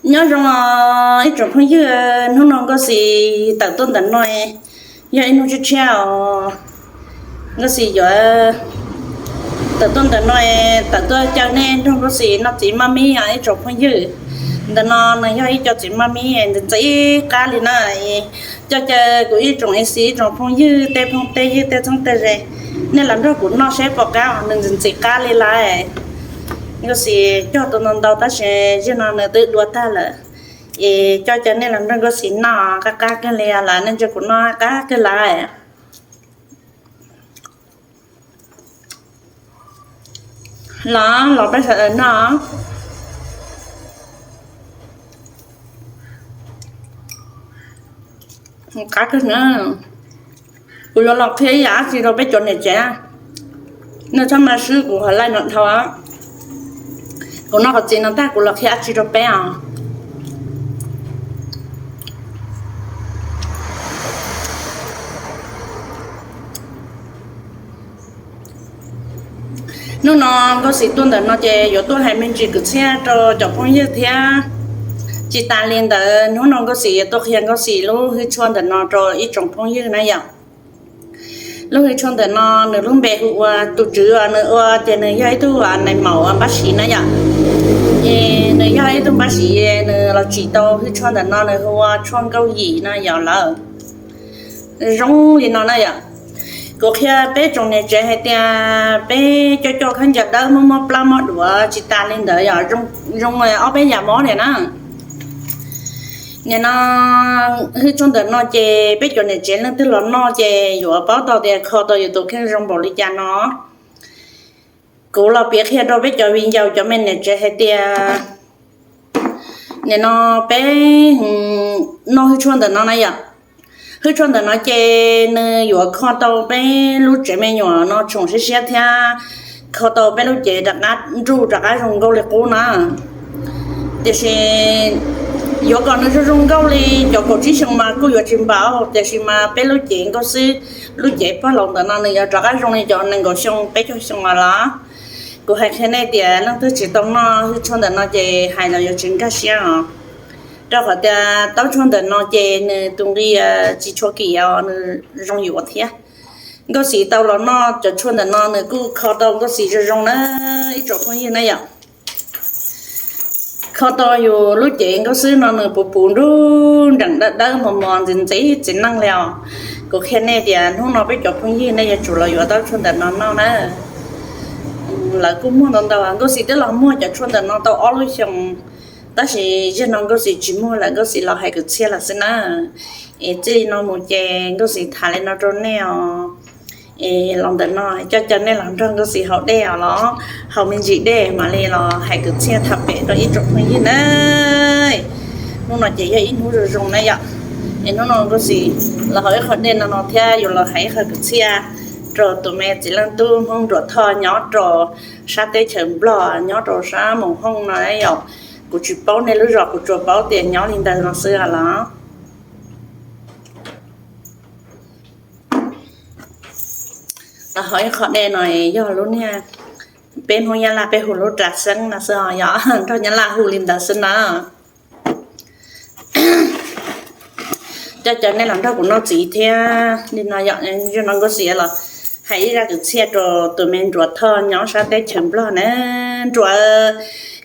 Nyob zoo os ib tsoom phooj ywg, hnub no Nkauj Xis tawm tuaj ntawm no, yog ib hnub tshiab tshiab os. Nkauj Xis yuav tawm tuaj ntawm no, tawm tuaj caw nej nrog Nkauj Xis noj txiv maj mib os ib tsoom phooj ywg. Ntawm no nws yog ib co txiv maj mib ntxim ntxim qab li na. Coj caw kuv ib tsoom ib xis ib tsoom phooj ywg tej phooj tej ywg tej txheeb tej ze, nej los nrog kuv noj seb puas qab, nws ntxim ntxim qab li lawm. Nkauj Xis cog tau ntau ntau tab sis zaum no nws twb dua tag lawm. Es coj caw nej los nrog Nkauj Xis noj qab qab kawg li lawm, nej nrog kuv noj qab kawg lawm. Los los peb sawv daws noj. Qab kawg na. Kuv yuav los qhia ib yam dab tsi rau peb cov niam tsev. Nej txhob mas swb kuv hauv live no dhau. Kuv noj qhov txiv no tag kuv los qhia dab tsi rau peb os. Hnub no Nkauj Xis tuaj ntawm no ces yuav tuaj hais me ntsis kwv txhiaj rau cov phooj ywg thiab. Tsis tas li ntawd hnub no Nkauj Xis yuav tuaj qhia Nkauj Xis lub hwj tshuaj ntawm no rau ib tsoom phooj ywg na yom. Lub hwj tshuaj ntawm no nws lub npe hu ua tus tswv uas nws ua ces nws yog ib tug nais maum uas npab siv na yom. Es nws yog ib tug npab siv, nws los tsim tau hwj tshuaj ntawm no nws hu ua tshuaj Nkauj Yim no yom lawm. Zoo li no na yom. Kuv qhia peb tsoom niam tsev hais tias peb coj coj khaub ncaws dawb mob mob plab mob duav tsis tas li ntawd yom, zoo ob peb yam mob niam na. Nim no hwj tshuaj ntawm no ces peb cov niam tsev leej twg los noj ces yuav paub tau tias kho tau yus tus kheej zoo npaum li cas no. Kuv los piav qhia rau peb cov viv ncaus cov me niam tsev hais tias nim no peb noj hwj tshuaj ntawm no na yom. Hwj tshuaj ntawm no ces nws yuav kho tau peb lub tsev me nyuam no tshoom siab siab thiab kho tau peb lub cev rov qab nruj rov qab zoo nkauj li qub na. Tiam sis yuav kom nws zoo zoo nkauj li cov kaum tsib xyoo mas kuj yuav tsis npaum, tiam sis mas peb lub cev nkauj xwb, lub cev pog laus ntawm no nws yuav rov qab zoo li cov nees nkaum xyoo peb caug xyoo los. Kuv hais qhia nej tias leej twg tsis tau noj hwj tshuaj ntawm no ces hais los yuav tsis nkag siab os. Rau qhov tias taub tshuaj ntawm no ces nws tus nqi tsis tshua kim os, nws zoo yuav thiab. Nkauj Xis tau los noj cov tshuaj ntawm no nws kuj kho tau Nkauj Xis zoo zoo na ib tsoom phooj ywg na yom. Kho tau yus lub cev nkauj xwb no nws puv puv nruj nreem dawb dawb mos mos ntxiv ntxiv txiv neej li os. Kuv qhia nej tias hnub no peb cov phooj ywg nej yuav tsum los yuav taub tshuaj ntawm no noj na. Lawv kuj muag ntau ntau, Nkauj Xis twb los muag cov tshuaj ntawm no tau ob lub xyoo, tab sis zaum no Nkauj Xis tsis muag lawm, Nkauj Xis los hais kwv txhiaj lawm xwb na. Es txij li no mus ces Nkauj Xis tham li no rau nej os. Es los ntawm no coj caw nej los nrog Nkauj Xis haus dej os, los haus me ntsis dej mam li los hais kwv txhiaj tham pem rau ib tsoom phooj ywg na. Hnub no ces yog ib hnub zoo zoo na yom. Es hnub no Nkauj Xis los haus ib qho dej no no thiab yuav los hais ib qho kwv txhiaj rau tus me txiv leej tub Hmoob Nruas Thoj nyob rau sab teb chaws Nplog, nyob rau sab Moos Hooj no yom. Kuv tsis paub nej lub zos, kuv tsuas paub tias nyob li ntawd no xwb los. Los haus ib qho dej no yog lub niag peb Hmoob Nyab Laj peb hu lub ras xeeb no xwb os, yog nrog Nyab Laj hu li ntawd xwb na. Coj caw nej los nrog kuv noj txiv thiab li no yom. Zaum no Nkauj Xis los hais ib zaj kwv txhiaj rau tus me Nruas Thoj nyob sab teb chaws Nplog na. Nruas,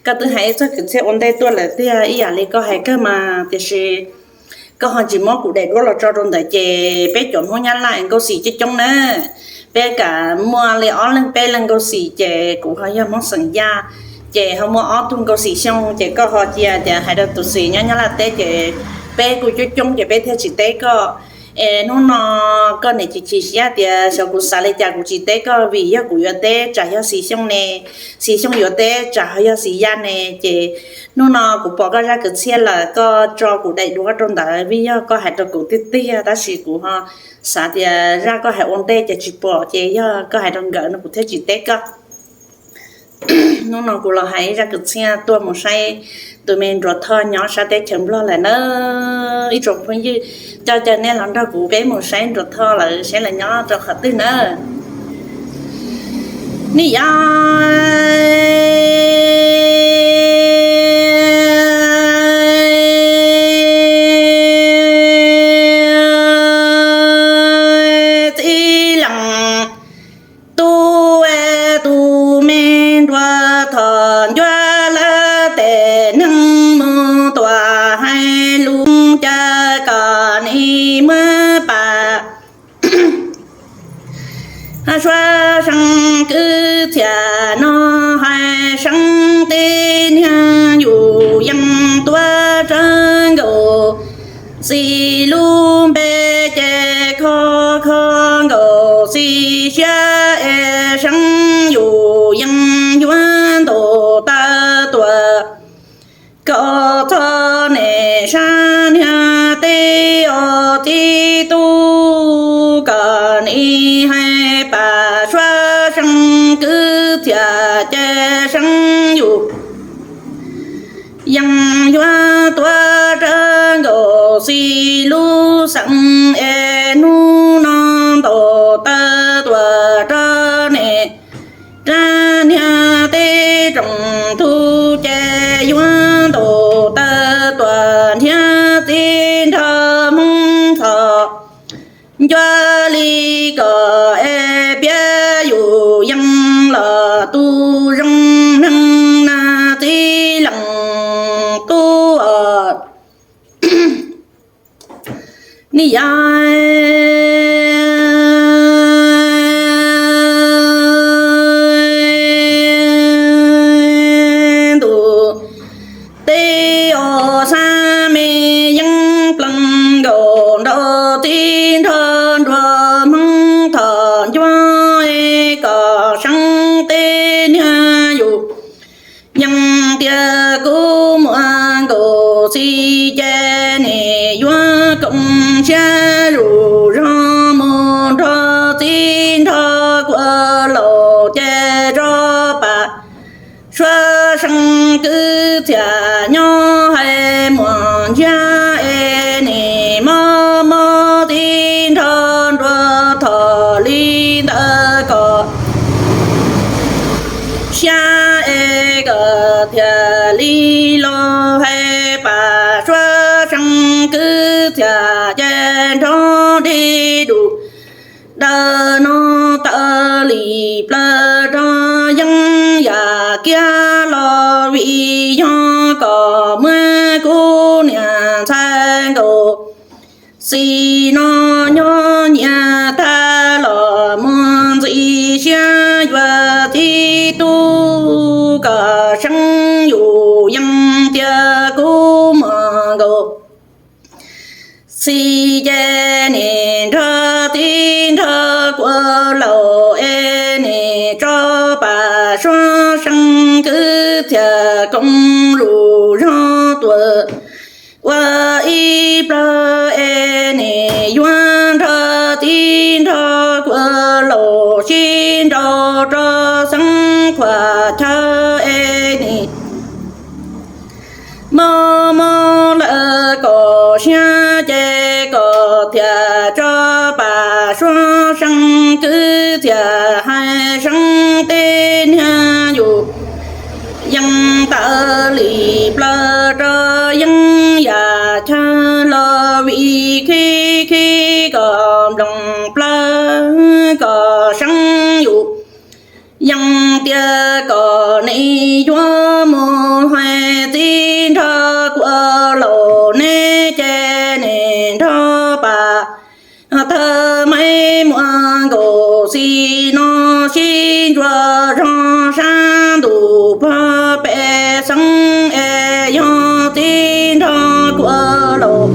koj twb hais ib txoj kwv txhiaj ua ntej tuaj lawm tiag, ib yam li koj hais kawg mas, tiam sis koj ho tsis muab kuv daim duab los tso rau ntawd ces peb cov Hmoob Nyab Laj Nkauj Xis coob coob na. Peb kam muaj li ob leeg peb leeg Nkauj Xis ces kuv ho yog Hmoob xeem Yaj, ces ho muaj ob tug Nkauj Xis Xyooj, ces koj ho cia tias hais rau tus xis nyob Nyab Laj teb ces peb kuj coob coob ces peb thiaj tsis teb koj. Es hnub no koj niam chim chim siab tias xyov kuv xav li cas kuv tsis teb koj, vim yog kuv yuav teb tsam yog xis Xyooj ne, xis Xyooj yuav teb tsam ho yog xis Yaj ne, ces hnub no kuv pom koj zaj kwv txhiaj lawm, koj tso kuv daim duab rau ntawd, vim yog koj hais rau kuv tiag tiag, tab sis kuv ho xav tias zaj koj hais ua ntej ces tsis pom, ces yog koj hais rau nkawd no kuv thiaj tsis teb koj. Hnub no kuv los hais zaj kwv txhiaj tuaj mus saib tus me Nruas Thoj nyob sab teb chaws Nplog lawm na. Ib tsoom phooj ywg, coj caw nej los nrog kuv peb mus saib Nruas Thoj lawv saib lawv nyob rau qhov twg na. Ni yom. siab es seeb yus yeej yuav ntaus taw tuam. Kom txog nim sab niag teb os txiv tub, kom nim hais pam suab seeb kwv txhiaj ces seeb yus yeej yuav tuav rawv Nkauj Xis lub xeem es hnub no ntaus taw tuam rau nim sab niag teb tsoom tub ces yuav ntaus taw tuam nrhiav txiv nrog Hmoob txhom ncua li kom es piav yus yeej los tu zoo neeg na txiv leej tub os. Ni yog ntuj teb os xab me yeeb plees nkaus nrog txiv nrog nruas Hmoob txhom ncua kom seeb teb niag yus yeej tias kuv muaj Nkauj Xis ces nim yuav koom siab zuj zog mus nrog txiv nrog kuv laus ces rov pam suab seeb kwv txhiaj nyob hais muaj ntsiab es nim mob mob txiv nrog nruas txhom li ntawd kom siab es kom thiaj li los hais pam suab seeb kwv txhiaj ces nrov dib dus. Daws no taw li plaws rau yeeb yam kiag los vim yog kom muab kuv niam ntxhais Nkauj Xis no nyob nyias tag los muaj ntxim siab yuav txiv tub kom seeb yus yeej tias kuv muaj Nkauj Xis ces nim nrog txiv nrog kuv laus es nim rov pam suab seeb kwv txhiaj koom zuj zog tuaj ua ib plawg es nim yuav nrog txiv nrog kuv laus sib nraus rau xeeb khuam chaw es nim mob mob lawm kom siab ces kom thiaj rov pam suab seeb kwv txhiaj hais seeb teb niag yus yeej taw li plaws rau yeeb yam chaw los vim khib khib kom nploos plaws kom seeb yus yeej tias kom nim yuav mus hais txiv nrog kuv laus neb ces nim nrog pam thawj Maiv Muas Nkauj Xis no sib ntsuas zog sab ntuj puag pem xeeb es yog txiv nrog kuv laus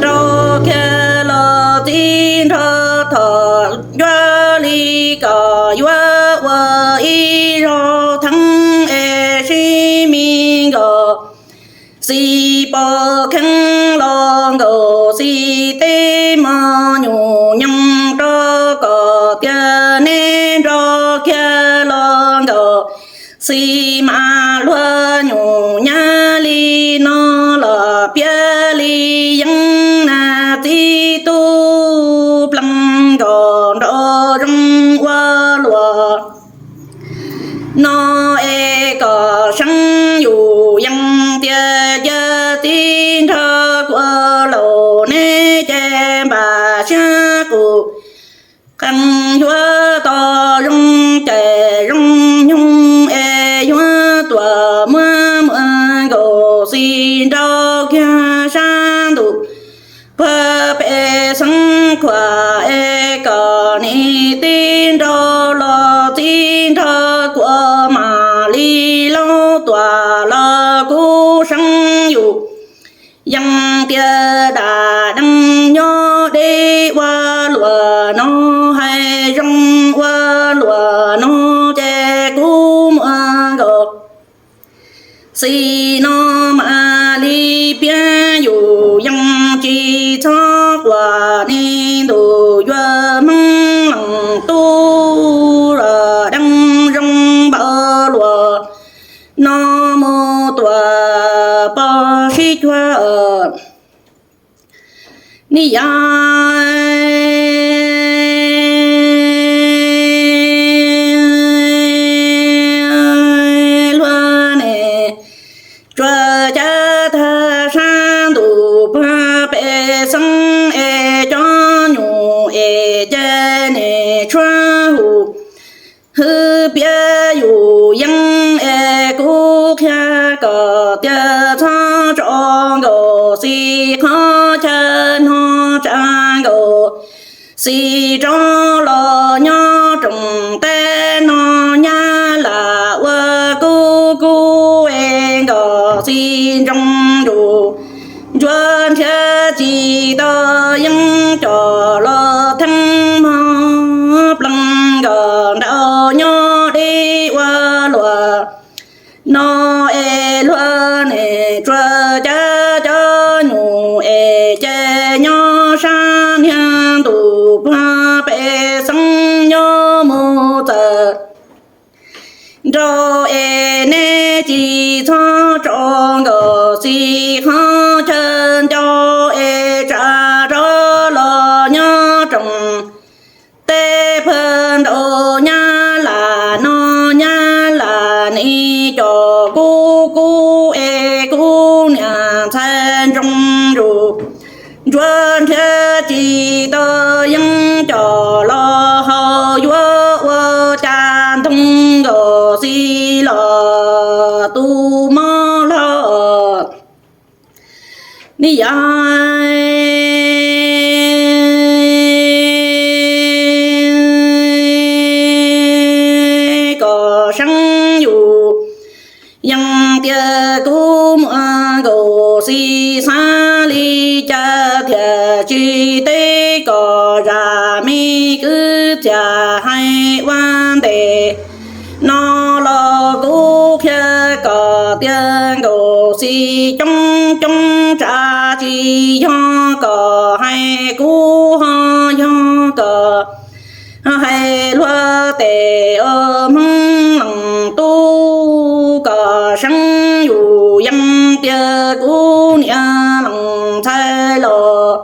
nrog kiag los txiv nrog txhom ncua li kom yuav ua ib zaug theeb es sib me Nkauj Xis pom kheev los Nkauj Xis teb mos nyuj nyoos rau kom tias neb nrog kiag los Nkauj Xis mas luag nyuj nyab li no los piav li yeeb na txiv tub plees nkaus nraum zoov ua luaj no es kom seeb yus yeej tias cia txiv nrog kuv laus neb ces npam siab qus qees yuav tau zoo ces zoo nyoog es yuav tuaj muab muaj Nkauj Xis nrau kiag sab ntuj puag pem xeeb khuam es kom nim txiv nrog los txiv nrog kuv mam li laub tuaj los kuv seeb yus yeej tias dam dees nyob deb ua luaj no hais Txij no mam li piav yus yeej tsis txhob quaj, niaj ntuj yuav hmoob leej tub los deev zoo npaum luaj no mus tuaj pov sib cuag. Neb yog luag ne, tsuas cav tag sab ntuj puag pem xeev es cov nyuj es ces nim tshuav hu hwv piav yus yeej es kuv qhia kom tias txhob tso nkaus xis qhov chaw no tsa nkaus xis rov los nyob rooj teb no nyab lam ua kub kub es nkaus xis ntsoog ntsug ntsuag nrhiav tsis tau yeeb coj los theej mog plees nkaus nraum nyob deb ua luaj no es luag ne, tsuas cav cov nyuj es ces nyob sab niag ntuj puag pem xeev nyob mus txawm nraud es neb tsis txhob tso nkaus xis qhov chaw ncau es tsa rov los nyob rooj teb pawg nraud nyab lam no nyab lam nim coj kub kub es kuv niam ntxhais ntsoog ntsug ntsuag nrhiav tsis tau yeeb coj los haus yuav ua cas ntoo nkaus xis los tu mob hlo. Neb yog kom seeb yus yeej tias kuv muaj nkaus xis xav li cas thiaj tsis teb kom zaj me kwv txhiaj hais ua ntej no los kuv qhia kom tias nkaus xis coob coob tsam tsis yog kom hais kuv ho yog kom hais luag tej hmoob leej tub kom seeb yus yeej tias kuv niam leej ntxhais los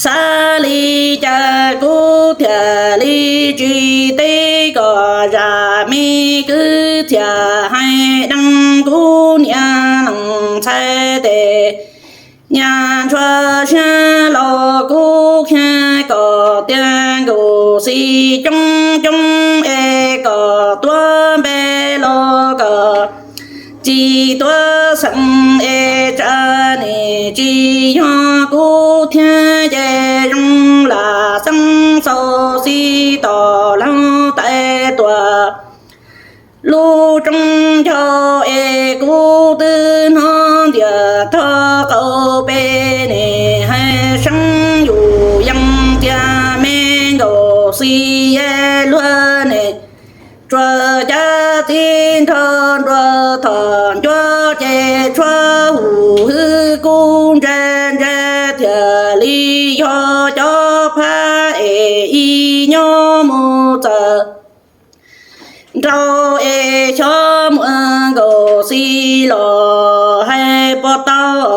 xav li cas kuv thiaj li tsis teb kom zaj me kwv txhiaj hais deev kuv niam leej ntxhais tej nyaj ntshua siab los kuv qhia kom tias nkaus xis coob coob es kom tuav npe los kom tsis tuav xeem es tsam nim tsis yog kuv thiab ces zoo lam xeeb xaus xis tom laug tais tuam lub rooj ncho es kuv twb hnov ntiag rov qau pem nim hais seeb yus yeej tiag me nkaus xis luag ne. Tsuas cav txiv nrog nruas thom ncuav ces tshuav hu hwv kub ntse ntse thiaj li yog cov phab es ib nyob mus txawm nraud es xyov muaj nkaus xis los hais puas tau.